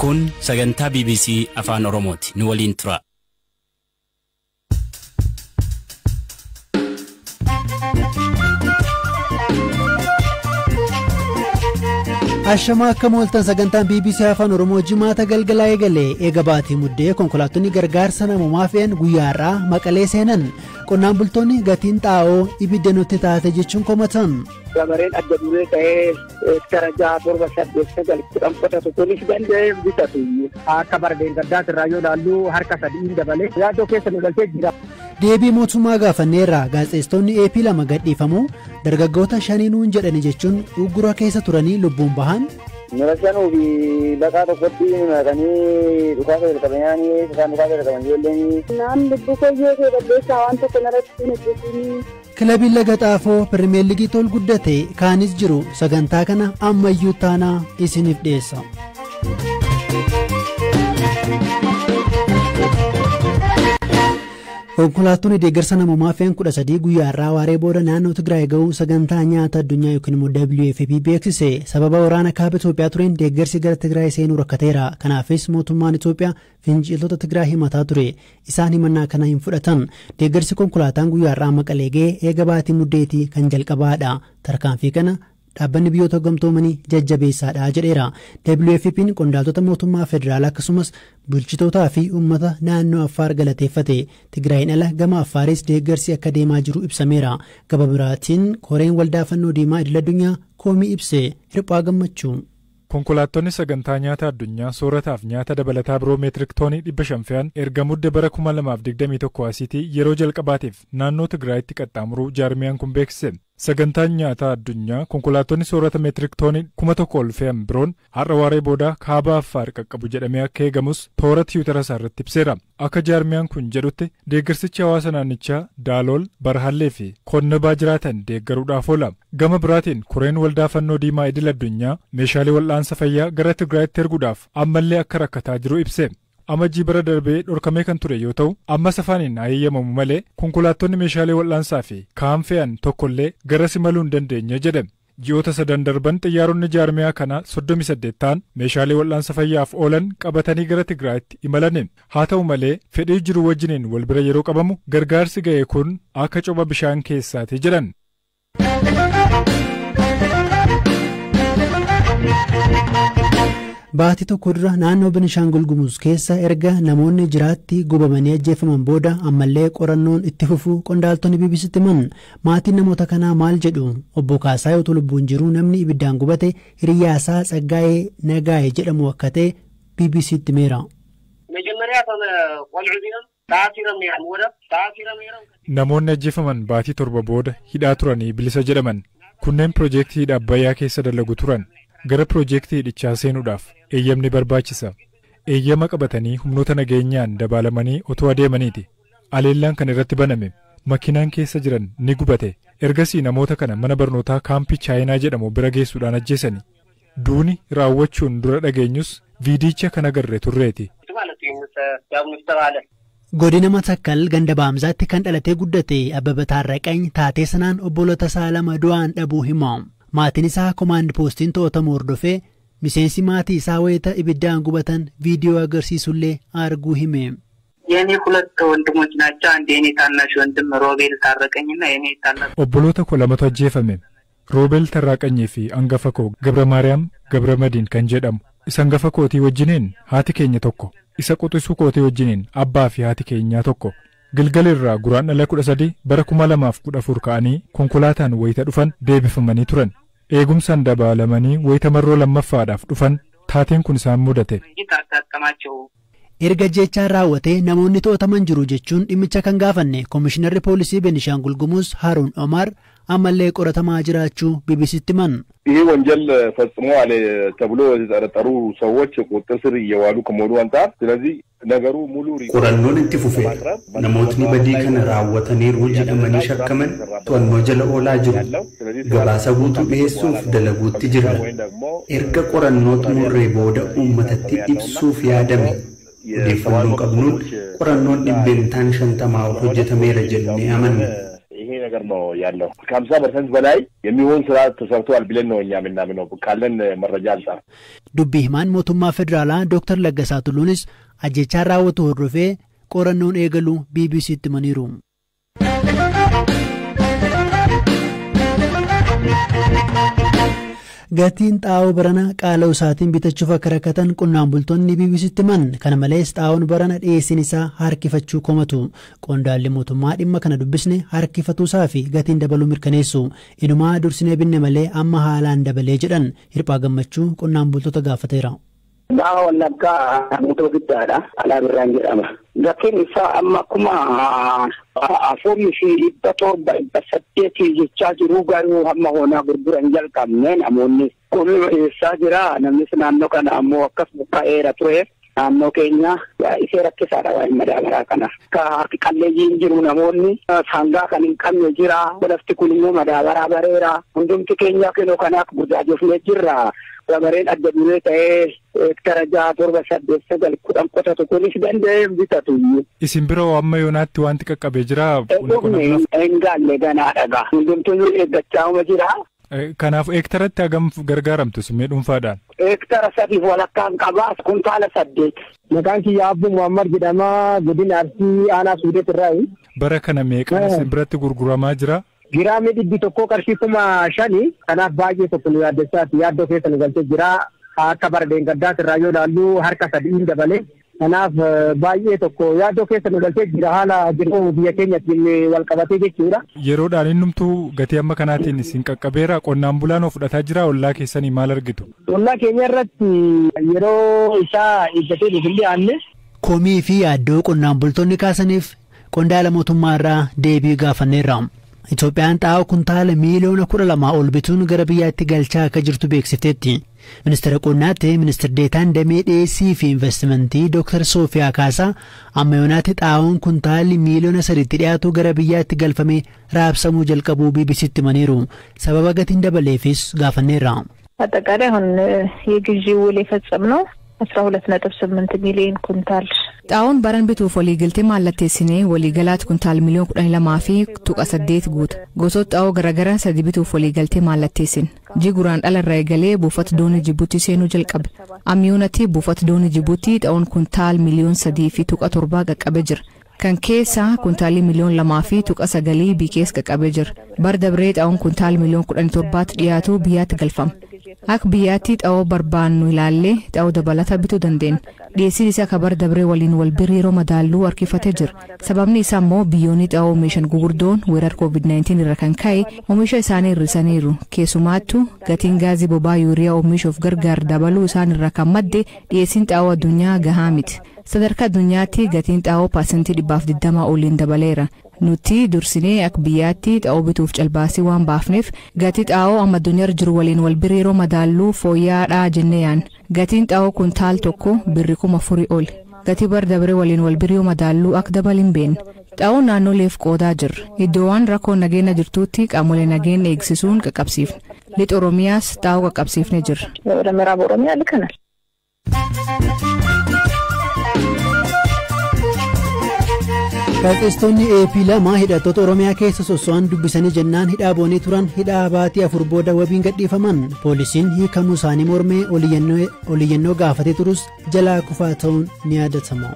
Kun sagantaa BBC Afaan Oromooti. Nu waliin tura. Ashamaa akkam ooltan sagantaan BBC Afaan Oromoo jimaata galgalaa eegalee eega baatii muddee konkolaattonni gargaarsa namoomaa fe'an guyyaa har'aa Maqalee seenan qonnaan bultoonni gatiin xaa'oo ibidda nutti taate jechuun komatan. Gabareen adda duree ta'ee heektara 6, 7, 8, 9, 10 qotatu kunis danda'ee bitatu. Akka bara gaddaati irraa yoo ilaallu harka sadiin dabalee yaaddoo keessa nu galchee jira. Deebii mootummaa gaafanneerraa gaazexeessitoonni AP 2 gadhiifamuu dargaggoota shaniinuun jedhani jechuun uggura keessa turanii lubbuun bahan. Nura shanuu fi baqaa tokkotti makanii dhukaasa jalqabanii isaan dhukaasa jalqaban ijoolleen. Naan lubbuu koyyee kee balleessaa waan tokko narratti hin hojjetinii. Kilabiin Laga Xaafoo Pirimeer Liigii tol guddate kaanis jiru sagantaa kana ammayyuu taanaa isiniif dhiyeessa. Konkolaattonni deeggarsa namoomaa fe'an 13 guyyaa har'aa waaree booda naannoo Tigraay ga'uu sagantaa nyaata addunyaa yookiin immoo WFP beeksise. Sababa waraana kaaba Itoophiyaa tureen deeggarsi gara Tigraay seenuu rakkateera. Kanaafis mootummaan Itoophiyaa finciltoota Tigraay himataa ture. Isaan himannaa kana hin fudhatan. Deeggarsi konkolaataan guyyaa har'aa Maqalee ga'e eega baatii muddeetii kan jalqabaadha. Tarkaanfii kana dhaabbanni biyyoota gamtoomanii jajjabeessaadha jedheera. WFP'n qondaaltota mootummaa federaalaa akkasumas bulchitootaa fi uummata naannoo Affaar galateeffate. Tigraayin ala gama Affaaris deeggarsi akka deemaa jiru ibsameera. Gaba biraatiin koreen waldaa fannoo diimaa idil addunyaa koomii ibse. Hirphaa Gammachuu. Konkolaattonni sagantaa nyaata addunyaa soorataaf nyaata dabalataa biroo meetirik toonii 500 fe'an erga mudde bara 2021 asiitii yeroo jalqabaatiif naannoo Tigraayitti qaxxaamuruu jaarmiyaan kun beeksise. Sagantaan nyaataa addunyaa konkolaattonni soorata meetirik toonii 1000 ol fe'an biroon har'a waaree booda kaaba Affaar qaqqabu jedhamee akka eegamus toora tiwutara isaa irratti ibseera. Akka jaarmiyaan kun jedhutti deeggarsichi hawaasa naannichaa Daalool, Barhallee fi Konnabaa jiraatan deeggaruudhaaf oola. Gama biraatiin koreen waldaa fannoo diimaa idil addunyaa meeshaalee wal'aansa fayyaa gara Tigraayitti erguudhaaf ammallee akka rakkataa jiru ibse. Amajjii bara darbee dhorkamee kan ture yoo ta'u ammas afaaniin hayyamamu malee konkolaattonni meeshaalee wal'aansaa fi kaan fe'an tokkollee gara simaluu hin dandeenye jedhame. Ji'oota sadan darban xiyyaaronni jaarmiyaa kanaa 38 ta'an meeshaalee wal'aansa fayyaaf oolan qabatanii gara Tigraayitti imalani. Haa ta'u malee fedhii jiru wajjiniin wal bira yeroo qabamu gargaarsi ga'e kun akka coba bishaan keessaati jedhan. Baatii tokko dura naannoo Benishaangul Gumuz keessa erga namoonni jiraatti gubamanii ajjeefaman booda ammallee qorannoon itti fufuu qondaaltonni BBCtti himan. Maatiin namoota kanaa maal jedhu? Obbo Kaasaa yoo lubbuun jiru namni ibiddaan gubate hiriyyaasaa Tsaggaayee Nagaayee jedhamu akka ta'e BBCtti himeera. Namoonni ajjeefaman baatii 7 booda hidhaa turanii bilisa jedhaman. Kunneen piroojeektii hidha Abbayyaa keessa dalagu turan. Gara piroojeektii hidhichaa seenuudhaaf eeyyamni barbaachisa. Eeyyama qabatanii humnoota nageenyaan dabaalamanii otoo adeemaniiti. Aleellaan kan irratti baname makiinaan keessa jiran ni gubate. Ergasii namoota kana mana barnootaa kaampii Chaayinaa jedhamu bira geessuudhaan ajjeesani. Duuni raawwachuun dura dhageenyus viidicha kan agarre turreeti. Godina Matakkal ganda Baamzaatti kan dhalatee guddate Abbabaa Taarraqany taatee sanaan obboloota isaa lama du'aan dhabuu hima. Maatiin isaa komaand poostiin to'atamu hordofee miseensi maatii isaa wayita ibiddaan gubatan viidiyoo agarsiisullee arguu hime. የኔ ሁለት ወንድሞች ናቸው። አንድ የኔ ታናሽ ወንድም ሮቤል ታረቀኝና የኔ ታናሽ Obboloota koo lamatu ajjeefame. Roobeel Tarraaqanyii fi hangafa koo Gabra Maariyaam Gabra Madiin kan jedhamu. Isa hangafa kootii wajjiniin haati keenya tokko. Isa quxisuu kootii wajjiniin abbaa fi haati keenyaa tokko. Gilgal irraa guraandhala 13 bara 2014 ka'anii konkolaataan wayita dhufan deebifamanii turan. Eegumsaan dabaalamanii wayita marroo lammaffaadhaaf dhufan taateen kun isaan mudate. Erga jechaan raawwatee namoonni to'ataman jiru jechuun dhimmicha kan gaafanne Komishinarri Poolisii Benishaangul Gumuz Haruun Omar ammallee qoratamaa jiraachuu BBCtti himan. ይህ ወንጀል ፈጽመዋል ተብሎ የተጠረጠሩ ሰዎች ቁጥጥር ስር እየዋሉ ከመሆኑ አንጻር ስለዚህ ነገሩ ሙሉ Qorannoon itti fufeera. Namootni badii kana raawwataniiru jedhamanii shakkaman to'annoo jala oolaa jiru. Gabaasa guutuu dhiyeessuuf dalaguutti jirra. Erga qorannoo xumurree booda uummatatti ibsuuf yaadame. Odeeffannoo qabnuun qorannoon 50% ol hojjetameera jennee amanna. ነገር ነው ያለው። ከ50% በላይ የሚሆን ስራ ተሰርቷል ብለን ነው እኛ የምናምነው ካለን መረጃ አንፃር። Dubbii himaan mootummaa federaalaa Dr. Laggasaa Tulluunis ajjechaa raawwatu hordofee qorannoon eegaluu BBC'tti himaniiru. Gatiin xaa'oo barana qaala'uu isaatiin bitachuuf akka rakkatan qonnaan bultoonni BBC'tti himan. Kana malees xaa'oon barana dhiyeessiin isaa harkifachuu komatu. Qondaalli mootummaa dhimma kana dubbisne harkifatuusaa fi gatiin dabaluu mirkaneessu. Inumaa dursinee binne malee amma haalaan dabalee jedhan. Hirphaa Gammachuu qonnaan bultoota gaafateera. Baha Wallaggaa guutuu guddaadha. Alaa Birraan jedhama. Gatiin isaa amma 4,700 800 jechaa jiru garuu hamma hoonaa gurguran jalqabne namoonni kun eessaa jira. Namnis naannoo kana ammoo akkas buqqa'eera ture. Naannoo keenya isee rakkisaadha waa'ee madaabaraa kana. Harki qalleeyyiin jiru namoonni sangaa kan hin qabne jira. Lafti kun immoo madaabaraa bareera. Hundumti keenya kenoo kanaaf burjaajofnee jirra. Gabareen adda duree ta'ee heektara 6, 7, 8, 9, 10 qotatu kunis danda'ee bitatu. Isin biroo amma yoonaatti wanti qaqqabee jira? Hin gaalle ganaa dhagaa. Hundumtuu eeggachaa jira. Kanaaf heektaratti hagam gargaaramtu simee dhuunfaadhaan? Heektara 3.5 qabaa kuntaala 8. Maqaan kiyya Abbuu Muhammad jedhama. Godina Arsii aanaa Suudeet irraayi. Bara kana meeqaan isin biratti gurguramaa jira? Giraamii 100 qarshii 5,000. Kanaaf baay'ee tokko nu yaaddessaati. Yaaddoo keessa nu galchee jira. Akka bara deengaggaas irraa yoo ilaallu harka 3 dabale. Kanaaf baay'ee tokko yaaddoo keessa nu galchee jira. Haala jiruu biyya keenyaatiin wal qabatee jechuudha. Yeroodhaan innumtuu gatii amma kanaatiin isin qaqqabeera. Qonnaan bulaan of fudhataa jira. Ollaa keessanii maal argitu? Ollaa keenya irratti yeroo isaa eeggatee nuuf hin dhiyaanne. Komii fi yaaddoo qonnaan bultoonni kaasaniif qondaala mootummaa irraa deebii gaafanneerra. Itoophiyaan xaa'oo kuntaala miiliyoona 12 ol bituun gara biyyaatti galchaa akka jirtu beeksifteetti. Ministeera qonnaatti ministeer deetaan damee dhiyeessii fi investimentii Dr. Soofiyaa Kaasaa amma yoonaatti xaa'oon kuntaalli miiliyoona 3tti dhiyaatu gara biyyaatti galfamee raabsamuu jalqabuu BBC'tti himaniiru. Sababa gatiin dabaleefis gaafanneerra. አጠቃላይ አሁን የግዢ ውል የፈጸምነው 12.8 ሚሊዮን ኩንታል Xaa'oon baran bituuf waliigaltee mallatteessinee waliigalaatti kuntaal miliyoona 12.8 guuta. Gosoota xaa'oo garaagaraa 3 bituuf waliigaltee mallatteessine. Jiguraan dhala irraa eegalee buufata doonii Jibuutii seenuu jalqabe. Ammiyoonatti buufata doonii Jibuutii xaa'oon kuntaal miliyoona 3.7 qaqqabee jira. Kan keessaa kuntaalii miliyoona 2.9 BKS qaqqabee jira. Bara dabree xaa'oon kuntaal miliyoona 17 dhiyaatu biyyaatti galfama. Akka biyyaatti xaa'oo barbaannu ilaallee xaa'oo dabalataa bituu dandeenya. Dhiyeessiin isaa akka bara dabree waliin wal bira yeroo madaalluu harkifatee jira. Sababni isaa immoo biyyoonni xaa'oo oomishan gugurdoon weerara COVID-19 irra kan ka'e oomisha isaanii hir'isaniiru. Keessumaattuu gatiin gaazii boba'aa yuuriyaa oomishuuf gargaar dabaluu isaan irraa kan madde dhiyeessiin xaa'oo addunyaa gahaa miti. Sadarkaa addunyaatti gatiin xaa'oo 120% oliin dabaleera. Nuti dursinee akka biyyaatti xaa'oo bituuf calbaasii waan baafneef gatii xaa'oo amma addunyaarra jiru waliin wal bira yeroo madaalluu fooyya'aadha jennee yaadna. Gatiin xaa'oo kuntaal tokko birri 4,000 oli. Gatii bara dabree waliin wal bira yoo madaalluu akka dabal hin beekne. Xaa'oon naannoleef qoodaa jirra. Iddoowwan rakkoo nageenya jirtutti qaamolee nageenya eegsisuun qaqqabsiifna. Lixa Oromiyaas xaa'oo qaqqabsiifnee jirra. ወደ ምዕራብ ኦሮሚያ ልከናል። Gaazexeessitoonni AP 2 hidhattoota Oromiyaa keessa sosso'an dubbisanii jennaan hidhaa boonii turan hidhaa baatii 4 booda wabiin gadhiifaman. Poolisiin hiikamuu isaanii mormee oliyyannoo gaafatee turus jalaa kufaa ta'uun ni yaadatama.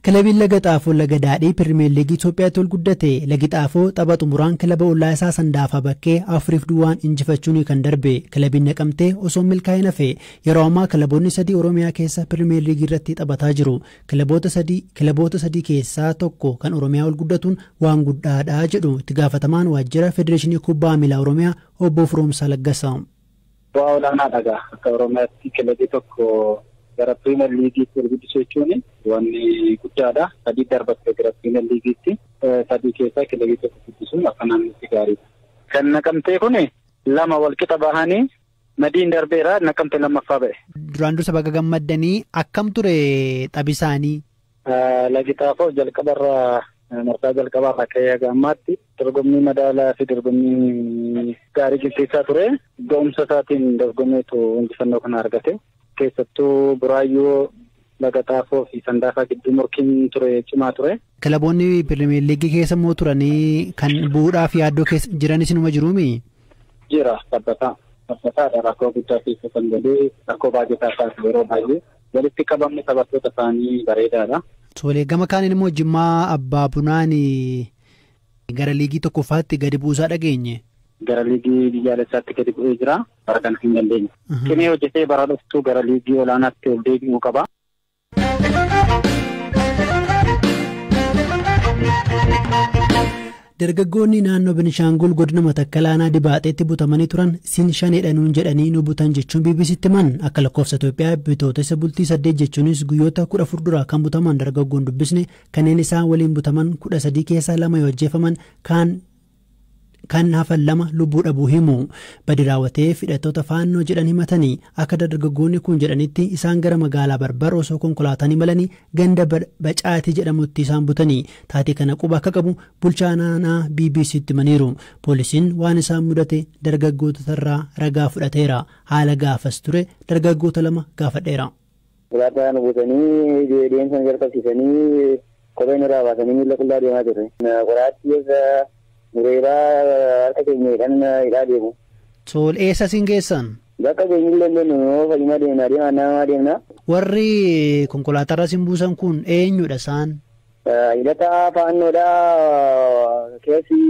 Kilabiin Laga Xaafoo Laga Daadhii Pirimeer Liigii Itoophiyaatti ol guddate. Lagi Xaafoo tapha xumuraan kilaba ollaa isaa Sandaafaa bakkee 4-0 injifachuun kan darbe. Kilabiin Naqamtee osoo milkaa'in hafe. Yeroo ammaa kilaboonni 3 Oromiyaa keessa Pirimeer Liigii irratti taphataa jiru. Kilaboota 3 keessaa tokko kan Oromiyaa ol guddatuun waan guddaadha jedhu itti gaafatamaan waajjira Federeeshinii Kubbaa Miilaa Oromiyaa obbo Firoomsaa Laggasaa. Bu'aa olaanaa dhagaa akka Oromiyaatti kilabii tokko gara Pirimeer Liigiitti ol guddisuu jechuun wanni guddaadha. 3 darbattee gara Pirimeer Liigiitti 3 keessaa kilabii tokko guddisuun akka naannootti gaariidha. Kan Naqamtee kun 2 walqixa bahanii madiin darbeera Naqamtee lammaffaa ba'e. Duraan dursa bakka gammaddanii akkam ture taphi isaanii? Lagi Xaafoo jalqabarraa marsaa jalqabaarraa ka'ee haga ammaatti dorgommii madaalaa fi dorgommii gaarii gaggeessaa ture. Ga'umsa isaatiin dorgomeetu injifannoo kana argate. Keessattuu Buraayyoo Lagaxaafoo fi Sandaafaa gidduu morkiin ture cimaa ture. Kilaboonni Pirimeer Liigii keessa immoo turanii kan bu'uudhaaf yaaddoo keessa jiranis numa jiruumi? Jira, Sabbataa. Sabbataadha rakkoo guddaa keessa kan galee rakkoo baay'eetaa taasisu yeroo baay'ee walitti qabamni taphattoota isaanii bareedaadha. Tolee, gama kaaniin immoo Jimmaa Abbaa Bunaan gara liigii tokkoffaatti gadi buusaa dhageenye. Gara liigii biyyaalessaatti gadi bu'ee jira. Bara kana hin dandeenye. Cimee hojjetee bara dhuftu gara liigii olaanaatti ol deebi'uu qaba. Dargaggoonni naannoo Benishaangul godina Matakkalaanaa Dibaaxeetti butamanii turan sin shaneedha nuun jedhanii nu butan jechuun BBCtti himan. Akka lakkoofsa Itoophiyaa bitootessa bultii 8 jechuunis guyyoota 14 dura kan butaman dargaggoon dubbisne kanneen isaan waliin butaman 13 keessaa 2 yoo ajjeefaman kan hafan 2 lubbuu dhabuu himu. Badi raawwatee hidhattoota faannoo jedhan himatanii akka dargaggoonni kun jedhanitti isaan gara magaalaa Barbar osoo konkolaataan imalanii ganda Bacaatii jedhamutti isaan butanii taatee kana quba akka qabu bulchaa naannoo BBCtti himaniiru. Poolisiin waan isaan mudate dargaggoota irraa ragaa fudhateera. Haala gaafas ture dargaggoota 2 gaafadheera. Konkolaataa nu butanii deemsa jalqabsiisanii kophee nurraa baasanii miila qullaa deemaa turre. Qoraattii eessa mureeraa harka keenya hidhaa deemu. Tol eessa siin geessan? Bakka keenyillee illee nu fayyuma deemna deemaa nama deemna. Warri konkolaatarra siin buusan kun eenyudha isaan? Hidhataa faannoodha keessi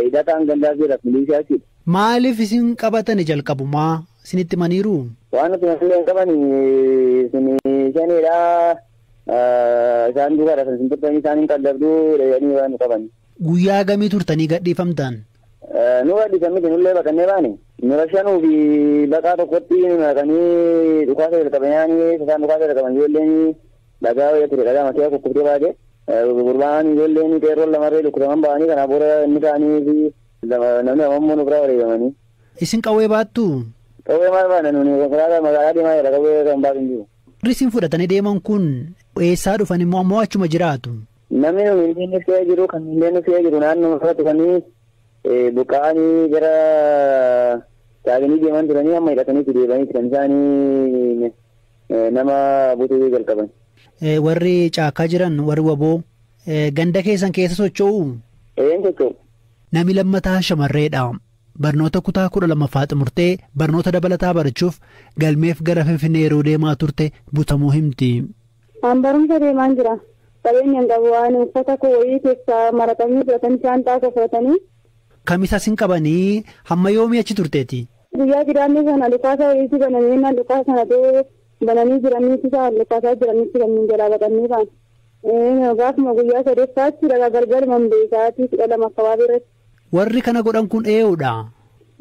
hidhataan gandaa jira milishaa jechuudha. Maaliif isin qabatani jalqabumaa isinitti himaniiru? Waan nuti malee hin qaban isin shaneedha isaan duubaadha isin turtanii isaan hin qallabduu jedhanii waan nu qaban. Guyyaa gamii turtanii gadhiifamtan? Nu gadhiifamni nullee baqannee baane. Nu rashanuu fi baqaa tokkotti nu naqanii dhukaasa jalqabanii isaan dhukaasa jalqaban ijoolleen dhagaa wayii ture dhagaa makiyaa kukkuftee baate. Gurbaan ijoolleen qeerroon lamarree dhukkutaman ba'anii kanaaf booda inni ta'anii fi namni ammoo nu biraa wareegamanii. Isin qawwee baattu? Qawwee maal baana nuni konkolaataa magaalaa deemaa jira qawwee kan baatu hin jiru. Warri isin fudhatanii deeman kun eessaa dhufan immoo ammoo achuma jiraatu? Namni nuyi hin fe'ee jiru kan hin fe'ee jiru naannoo irratti dhufanii buqqa'anii gara taa'anii deeman turanii amma hidhatanii deemanii kan isaanii nama butuu jalqaban. Warri caakaa jiran warri waboo ganda keessan keessa socho'u? Een socho'u. Namni lammataa shamarreedha. Barnoota kutaa 12ffaa xumurtee barnoota dabalataa barachuuf galmeef gara Finfinnee yeroo deemaa turte butamuu himti. An barumsa deemaan jira. Qabeenya hin qabu waan uffata koo wayii keessaa maratanii fudhatanii shaanxaa koo fudhatanii. Kamisa sin qabanii hamma yoomii achi turteeti? Guyyaa jiraanne sana dhukaasa wayiitu banamee naan dhukaasa sana ta'ee bananii jiranii isa dhukaasaa jiranii kanneen jalaa baqannee baane. Gaafuma guyyaa sadeffaatti dhagaa gargar sa'aatii 12 akkabaabee irratti. Warri kana godhan kun eenyudha?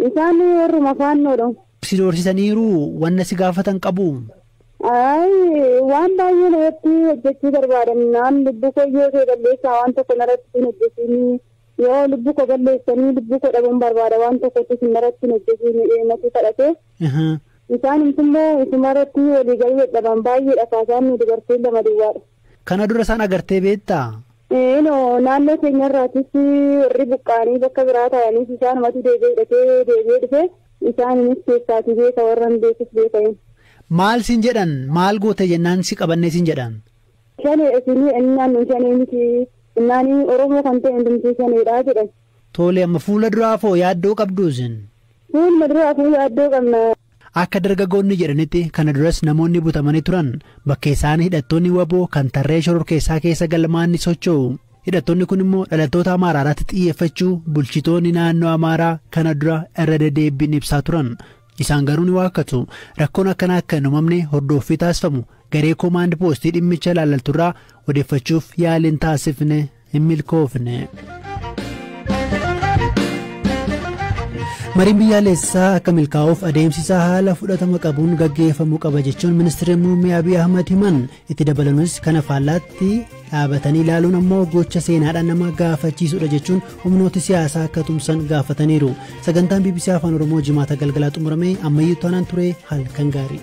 Isaan warruma faannoodha. Si doorsisaniiru wanna si gaafatan qabu? Waan baay'ee narratti hojjechuu barbaadan naan lubbuu koo yoo ta'e balleessaa waan tokko narratti hin hojjetiin yoo lubbuu koo balleessanii lubbuu koo dhabuun barbaada waan tokkotti narratti hin hojjetiin natu kadhate. Isaan immoo isumarratti walii galuu dadhaban baay'eedha kaasaan dubartiin lama duwwaadha. Kana dura isaan agartee beektaa? Naannoo keenyarraatis warri buqqaanii bakka biraa taa'aniis isaanumatu deebi'ee hidhatee deebi'ee dhufe isaanis keessaatii beeka warra hin beekus beekayin. Maal siin jedhan maal goote jennaan si qabannee siin jedhan? Shanee isinii innaan nu shanee miti innaan Oromoo kan ta'e hundumtuu shaneedha jedhan. Tole amma fuula duraafoo yaaddoo qabdu isin? Fuula duraafoo yaaddoo qabna. Akka dargaggoonni jedhanitti kana duras namoonni butamanii turan bakka isaan hidhattoonni waboo kan tarree shororkeessaa keessa galmaan ni socho'u. Hidhattoonni kun immoo dhalattoota Amaaraa irratti xiyyeeffachuu bulchitoonni naannoo Amaaraa kana dura irra deddeebiin ibsaa turan. Isaan garuu ni waakkatu. Rakkoon akkanaa akka hin uumamne hordoffii taasifamu garee koomaand poostii dhimmicha ilaallatturraa odeeffachuuf yaaliin taasifne hin milkoofne. Mariin biyyaalessaa akka milkaa'uuf adeemsisaa haala fudhatama qabuun gaggeeffamuu qaba jechuun ministeerri muummee Abiy Ahmad himan. Itti dabalanis kana faallaatti dhaabatanii ilaaluun ammoo gocha seenaadhaan nama gaafachiisudha jechuun humnooti siyaasaa akka tumsan gaafataniiru. Sagantaan BBC Afaan Oromoo jimaata galgalaa xumurame ammayyuu taanaan ture halkan gaarii.